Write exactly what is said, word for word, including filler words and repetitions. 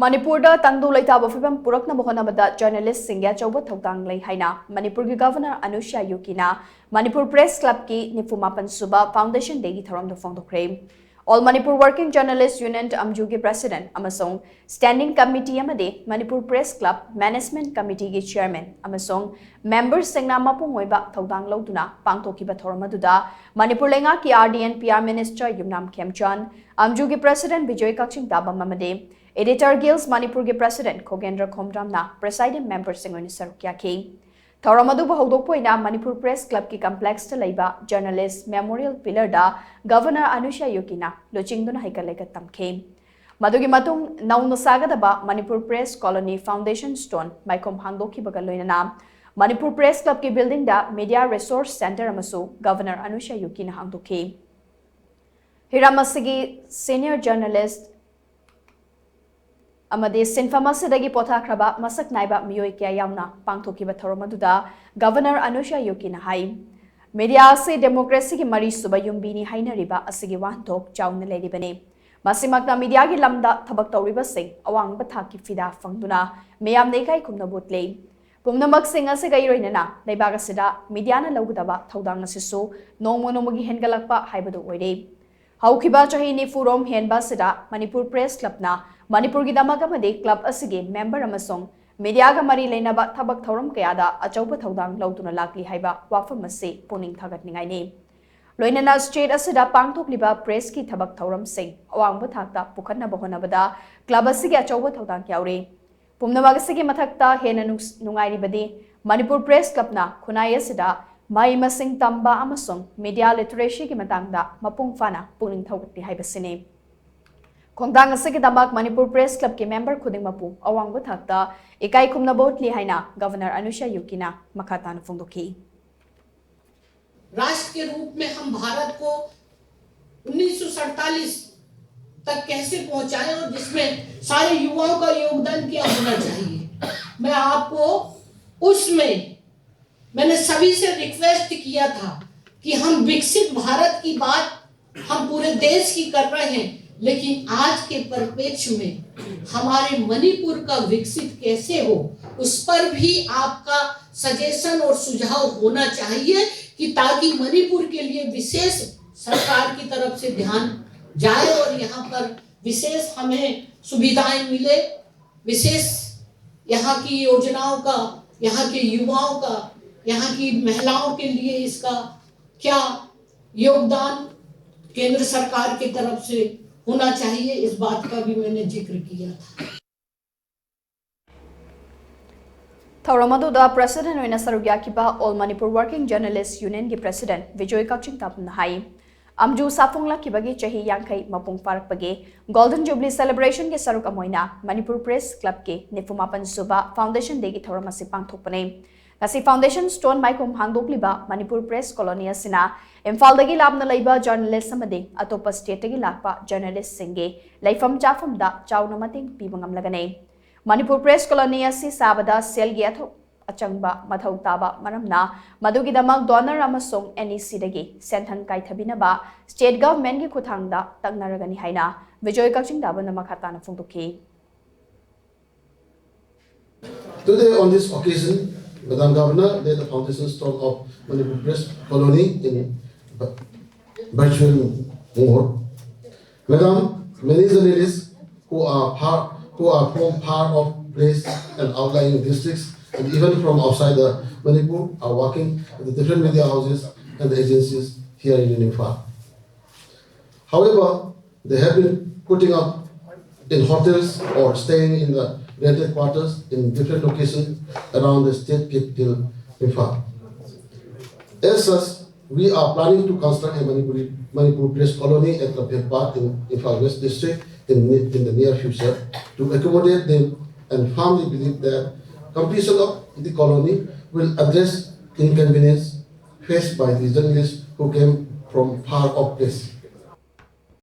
ꯃꯅꯤꯄꯨꯔꯗ ꯇꯪꯗꯨ ꯂꯩꯇꯥꯕ ꯐꯤꯕꯝ ꯄꯨꯔꯛꯅꯕ ꯍꯣꯠꯅꯕꯗ ꯖꯔꯅꯦꯂꯤꯁꯁꯤꯡꯒꯤ ꯑꯆꯧꯕ ꯊꯧꯗꯥꯡ ꯂꯩ ꯍꯥꯏꯅ ꯃꯅꯤꯄꯨꯔꯒꯤ ꯒꯚꯔꯅꯔ ꯑꯅꯨꯁ꯭ꯌꯥ ꯌꯨꯀꯤꯅ ꯃꯅꯤꯄꯨꯔ ꯄ꯭ꯔꯦꯁ ꯀ꯭ꯂꯕꯀꯤ ꯅꯤꯐꯨ ꯃꯥꯄꯟ ꯁꯨꯕ ꯐꯥꯎꯟꯗꯦꯁꯟ ꯗꯦꯒꯤ ꯊꯧꯔꯝꯗ ꯐꯣꯡꯗꯣꯛꯈ꯭ꯔꯦ꯫ All Manipur Working Journalist Union, ꯑꯝꯖꯨꯒꯤ ꯄ꯭ꯔꯦꯁꯤꯗꯦꯟꯠ ꯑꯃꯁꯨꯡ ꯁ꯭ꯇꯦꯟꯗꯤꯡ ꯀꯃꯤꯇꯤ ꯑꯃꯗꯤ ꯃꯅꯤꯄꯨꯔ ꯄ꯭ꯔꯦꯁ ꯀ꯭ꯂꯕ ꯃꯦꯅꯦꯖꯃꯦꯟꯠ ꯀꯃꯤꯇꯤꯒꯤ ꯆꯦꯌꯔꯃꯦꯟ ꯑꯃꯁꯨꯡ ꯃꯦꯝꯕꯔꯁꯤꯡꯅ ꯃꯄꯨꯡ ꯑꯣꯏꯕ ꯊꯧꯗꯥꯡ ꯂꯧꯗꯨꯅ ꯄꯥꯡꯊꯣꯛꯈꯤꯕ ꯊꯧꯔꯝ ꯑꯗꯨꯗ ꯃꯅꯤꯄꯨꯔ ꯂꯩꯉꯥꯛꯀꯤ RD and PR minister Yumnam Khemchand, ꯑꯝꯖꯨꯒꯤ ꯄ꯭ꯔꯦꯁꯤꯗꯦꯟꯠ ꯕꯤꯖꯣꯏ ꯀꯛꯆꯤꯡ ꯇꯥꯕꯝ ꯑꯃꯗꯤ Editor Guild Manipur ꯒꯤ ꯄ꯭ꯔꯦꯁꯤꯗꯦꯟꯠ ꯈꯣꯒꯦꯟꯗ꯭ꯔ ꯈꯣꯝꯗ꯭ꯔꯥꯝꯅ ꯄ꯭ꯔꯦꯁꯥꯏꯗꯤꯡ ꯃꯦꯝꯕꯔꯁꯤꯡ ꯑꯣꯏꯅ ꯁꯔꯨꯛ ꯌꯥꯈꯤ꯫ ꯊꯧꯔꯝ ꯑꯗꯨꯕꯨ ꯍꯧꯗꯣꯛꯄ ꯑꯣꯏꯅ ꯃꯅꯤꯄꯨꯔ ꯄ꯭ꯔꯦꯁ ꯀ꯭ꯂꯕꯀꯤ ꯀꯝꯄ꯭ꯂꯦꯛꯁꯇ ꯂꯩꯕ ꯖꯔꯅꯦꯂꯤꯁꯠ ꯃꯦꯃꯣꯔꯤꯌꯦꯜ ꯄꯤꯂꯔꯗ ꯒꯚꯔꯅꯔ ꯑꯅꯨꯁ꯭ꯌꯥ ꯌꯨꯀꯤꯅ ꯂꯨꯆꯤꯡꯗꯨꯅ ꯍꯩꯀꯠ ꯂꯩꯀꯠ ꯇꯝꯈꯤ꯫ ꯃꯗꯨꯒꯤ ꯃꯇꯨꯡ ꯅꯧꯅ ꯁꯥꯒꯗꯕ Manipur press colony foundation stone ꯃꯥꯏꯈꯣꯝ ꯍꯥꯡꯗꯣꯛꯈꯤꯕꯒ ꯂꯣꯏꯅꯅ ꯃꯅꯤꯄꯨꯔ ꯄ꯭ꯔꯦꯁ ꯀ꯭ꯂꯕꯀꯤ ꯕꯤꯜꯗꯤꯡꯗ ꯃꯤꯗꯤꯌꯥ ꯔꯤꯁꯣꯔꯁ ꯁꯦꯟꯇꯔ ꯑꯃꯁꯨ ꯒꯚꯔꯅꯔ ꯑꯅꯨꯁ꯭ꯌꯥ ꯌꯨꯀꯤꯅ ꯍꯥꯡꯗꯣꯛꯈꯤ꯫ ꯍꯤꯔꯝ ꯑꯁꯤꯒꯤ ꯁꯤꯅꯤꯌꯔ ꯖꯔꯅꯦꯂꯤꯁꯠ ꯑꯃꯗꯤ ꯁꯤꯟꯐꯝ ꯑꯁꯤꯗꯒꯤ ꯄꯣꯊꯥꯈ꯭ꯔꯕ ꯃꯁꯛ ꯅꯥꯏꯕ ꯃꯤꯑꯣꯏ ꯀꯌꯥ ꯌꯥꯎꯅ ꯄꯥꯡꯊꯣꯛꯈꯤꯕ ꯊꯧꯔꯝ ꯑꯗꯨꯗ ꯒꯚꯔꯅꯔ ꯑꯅꯨꯁ꯭ꯌꯥ ꯌꯨꯀꯤꯅ ꯍꯥꯏ, ꯃꯤꯗꯤꯌꯥ ꯑꯁꯤ ꯗꯦꯃꯣꯀ꯭ꯔꯦꯁꯤꯒꯤ ꯃꯔꯤꯁꯨꯕ ꯌꯨꯝꯕꯤꯅꯤ ꯍꯥꯏꯅꯔꯤꯕ ꯑꯁꯤꯒꯤ ꯋꯥꯍꯟꯊꯣꯛ ꯆꯥꯎꯅ ꯂꯩꯔꯤꯕꯅꯤ꯫ ꯃꯁꯤꯃꯛꯅ ꯃꯤꯗꯤꯌꯥꯒꯤ ꯂꯝꯗ ꯊꯕꯛ ꯇꯧꯔꯤꯕꯁꯤꯡ ꯑꯋꯥꯡꯕ ꯊꯥꯛꯀꯤ ꯐꯤꯗꯥ ꯐꯪꯗꯨꯅ ꯃꯤꯌꯥꯝꯅ ꯏꯀꯥꯏ ꯈꯨꯝꯅꯕ ꯎꯠꯂꯤ꯫ ꯄꯨꯝꯅꯃꯛꯁꯤꯡ ꯑꯁꯤꯒ ꯏꯔꯣꯏꯅꯅ ꯂꯩꯕꯥꯛ ꯑꯁꯤꯗ ꯃꯤꯗꯤꯌꯥꯅ ꯂꯧꯒꯗꯕ ꯊꯧꯗꯥꯡ ꯑꯁꯤꯁꯨ ꯅꯣꯡꯃ ꯅꯣꯡꯃꯒꯤ ꯍꯦꯟꯒꯠꯂꯛꯄ ꯍꯥꯏꯕꯗꯨ ꯑꯣꯏꯔꯦ꯫ ꯍꯧꯈꯤꯕ ꯆꯍꯤ ꯅꯤꯐꯨꯔꯣꯝ ꯍꯦꯟꯕ ꯑꯁꯤꯗ ꯃꯅꯤꯄꯨꯔ ꯄ꯭ꯔꯦꯁ ꯀ꯭ꯂꯕꯅ ꯃꯅꯤꯄꯨꯔꯒꯤꯗꯃꯛ ꯑꯃꯗꯤ ꯀ꯭ꯂꯕ ꯑꯁꯤꯒꯤ ꯃꯦꯝꯕꯔ ꯑꯃꯁꯨꯡ ꯃꯤꯗꯤꯌꯥꯒ ꯃꯔꯤ ꯂꯩꯅꯕ ꯊꯕꯛ ꯊꯧꯔꯝ ꯀꯌꯥꯗ ꯑꯆꯧꯕ ꯊꯧꯗꯥꯡ ꯂꯧꯗꯨꯅ ꯂꯥꯛꯂꯤ ꯍꯥꯏꯕ ꯋꯥꯐꯝ ꯑꯁꯤ ꯄꯨꯛꯅꯤꯡ ꯊꯧꯒꯠꯅꯤꯡꯉꯥꯏꯅꯤ꯫ ꯂꯣꯏꯅꯅ ꯁ꯭ꯇꯦꯠ ꯑꯁꯤꯗ ꯄꯥꯡꯊꯣꯛꯂꯤꯕ ꯄ꯭ꯔꯦꯁꯀꯤ ꯊꯕꯛ ꯊꯧꯔꯝꯁꯤꯡ ꯑꯋꯥꯡꯕ ꯊꯥꯛꯇ ꯄꯨꯈꯠꯅꯕ ꯍꯣꯠꯅꯕꯗ ꯀ꯭ꯂꯕ ꯑꯁꯤꯒꯤ ꯑꯆꯧꯕ ꯊꯧꯗꯥꯡ ꯌꯥꯎꯔꯤ꯫ ꯄꯨꯝꯅꯃꯛ ꯑꯁꯤꯒꯤ ꯃꯊꯛꯇ ꯍꯦꯟꯅ ꯅꯨꯡꯁ-, ꯅꯨꯡꯉꯥꯏꯔꯤꯕꯗꯤ ꯃꯅꯤꯄꯨꯔ ꯄ꯭ꯔꯦꯁ ꯀ꯭ꯂꯕꯅ ꯈꯨꯟꯅꯥꯏ ꯑꯁꯤꯗ ꯃꯍꯩ ꯃꯁꯤꯡ ꯇꯝꯕ ꯑꯃꯁꯨꯡ ꯃꯤꯗꯤꯌꯥ ꯂꯤꯇꯔꯦꯁꯤꯒꯤ ꯃꯇꯥꯡꯗ ꯃꯄꯨꯡ ꯐꯥꯅ ꯄꯨꯛꯅꯤꯡ ꯊꯧꯒꯠꯂꯤ ꯍꯥꯏꯕꯁꯤꯅꯤ꯫ ꯈꯣꯡꯊꯥꯡ ꯑꯁꯤꯒꯤꯗꯃꯛ ꯃꯅꯤꯄꯨꯔ ꯄ꯭ꯔꯦꯁ ꯀ꯭ꯂꯕꯀꯤ ꯃꯦꯝꯕꯔ ꯈꯨꯗꯤꯡꯃꯛꯄꯨ ꯑꯋꯥꯡꯕ ꯊꯥꯛꯇ ꯏꯀꯥꯏ ꯈꯨꯝꯅꯕ ꯎꯠꯂꯤ ꯍꯥꯏꯅ ꯒꯚꯔꯅꯔ ꯑꯅꯨꯁ꯭ꯌꯥ ꯌꯨꯀꯤꯅ ꯃꯈꯥ ꯇꯥꯅ ꯐꯣꯡꯗꯣꯛꯈꯤ꯫ राष्ट्र के रूप में हम भारत को उन्नीस सौ सैंतालीस तक कैसे पहुंचाएं और जिसमें सारे युवाओं का योगदान क्या होना चाहिए। मैं आपको उसमें, मैंने सभी से रिक्वेस्ट किया था कि हम विकसित भारत की बात हम पूरे देश की कर रहे हैं, लेकिन आज के परिप्रेक्ष्य में हमारे मणिपुर का विकसित कैसे हो, उस पर भी आपका सजेशन और सुझाव होना चाहिए, कि ताकि मणिपुर के लिए विशेष सरकार की तरफ से ध्यान जाए और यहाँ पर विशेष हमें सुविधाएं मिले, विशेष यहाँ की योजनाओं का, यहाँ के युवाओं का, यहाँ की महिलाओं के लिए इसका क्या योगदान केंद्र सरकार की तरफ से होना चाहिए, इस बात का भी मैंने जिक्र किया था। ꯊꯧꯔꯝ ꯑꯗꯨꯗ ꯄ꯭ꯔꯦꯁꯤꯗꯦꯟꯠ ꯑꯣꯏꯅ ꯁꯔꯨꯛ ꯌꯥꯈꯤꯕ ꯑꯣꯜ ꯃꯅꯤꯄꯨꯔ ꯋꯥꯔꯀꯤꯡ ꯖꯔꯅꯦꯂꯤꯁ ꯌꯨꯅꯤꯌꯟꯒꯤ ꯄ꯭ꯔꯦꯁꯤꯗꯦꯟꯠ ꯕꯤꯖꯣꯏ ꯀꯛꯆꯤꯡ ꯇꯥꯕꯝꯅ ꯍꯥꯏ, ꯑꯝꯖꯨ ꯁꯥꯐꯣꯡꯂꯛꯈꯤꯕꯒꯤ ꯆꯍꯤ ꯌꯥꯡꯈꯩ ꯃꯄꯨꯡ ꯐꯥꯔꯛꯄꯒꯤ ꯒꯣꯜꯗꯟ ꯖꯨꯕꯂꯤ ꯁꯦꯂꯦꯕ꯭ꯔꯦꯁꯟꯒꯤ ꯁꯔꯨꯛ ꯑꯃ ꯑꯣꯏꯅ ꯃꯅꯤꯄꯨꯔ ꯄ꯭ꯔꯦꯁ ꯀ꯭ꯂꯕꯀꯤ ꯅꯤꯐꯨ ꯃꯥꯄꯟ ꯁꯨꯕ ꯐꯥꯎꯟꯗꯦꯁꯟ ꯗꯦꯒꯤ ꯊꯧꯔꯝ ꯑꯁꯤ ꯄꯥꯡꯊꯣꯛꯄꯅꯤ꯫ ꯉꯁꯤ ꯐꯥꯎꯟꯗꯦꯁꯟ ꯁ꯭ꯇꯣꯟ ꯃꯥꯏꯈꯣꯝ ꯍꯥꯡꯗꯣꯛꯂꯤꯕ ꯃꯅꯤꯄꯨꯔ ꯄ꯭ꯔꯦꯁ ꯀꯣꯂꯣꯅꯤ ꯑꯁꯤꯅ ꯏꯝꯐꯥꯜꯗꯒꯤ ꯂꯥꯞꯅ ꯂꯩꯕ ꯖꯔꯅꯦꯂꯤꯁ ꯑꯃꯗꯤ ꯑꯇꯣꯞꯄ ꯁ꯭ꯇꯦꯠꯇꯒꯤ ꯂꯥꯛꯄ ꯖꯔꯅꯦꯂꯤꯁꯁꯤꯡꯒꯤ ꯂꯩꯐꯝ ꯆꯥꯐꯝꯗ ꯆꯥꯎꯅ ꯃꯇꯦꯡ ꯄꯤꯕ ꯉꯝꯂꯒꯅꯤ꯫ ꯃꯅꯤꯄꯨꯔ ꯄ꯭ꯔꯦꯁ ꯀꯣꯂꯣꯅꯤ ꯑꯁꯤ ꯁꯥꯕꯗ ꯁꯦꯜꯒꯤ ꯑꯊꯣꯛ ꯑꯆꯪꯕ ꯃꯊꯧ ꯇꯥꯕ ꯃꯔꯝꯅ ꯃꯗꯨꯒꯤꯗꯃꯛ ꯗꯣꯅꯔ ꯑꯃꯁꯨꯡ ꯑꯦꯟ ꯏ ꯁꯤꯗꯒꯤ ꯁꯦꯟꯊꯪ ꯀꯥꯏꯊꯕꯤꯅꯕ ꯁ꯭ꯇꯦꯠ ꯒꯚꯔꯟꯃꯦꯟꯠꯀꯤ ꯈꯨꯠꯊꯥꯡꯗ ꯇꯛꯅꯔꯒꯅꯤ ꯍꯥꯏꯅ ꯕꯤꯖꯣꯏ ꯀꯛꯆꯤꯡ ꯇꯥꯕꯝꯅ ꯃꯈꯥ ꯇꯥꯅ ꯐꯣꯡꯗꯣꯛꯈꯤ꯫ Today, on this occasion, Madam Governor laid the foundation stone of Manipur Press Colony in virtual mode. Madam, many journalists who are far, who are from far off place and outlying districts, and even from outside the Manipur, are working at the different media houses and the agencies here in Imphal. However, they have been putting up in hotels or staying in the rented quarters in different locations around the state capital, Imphal. As such, we are planning to construct a Manipuri, Manipur Press Colony at Lamphel Park in Imphal West District in, in the near future to accommodate them, and firmly believe that completion of the colony will address inconvenience faced by the journalists who came from far off place.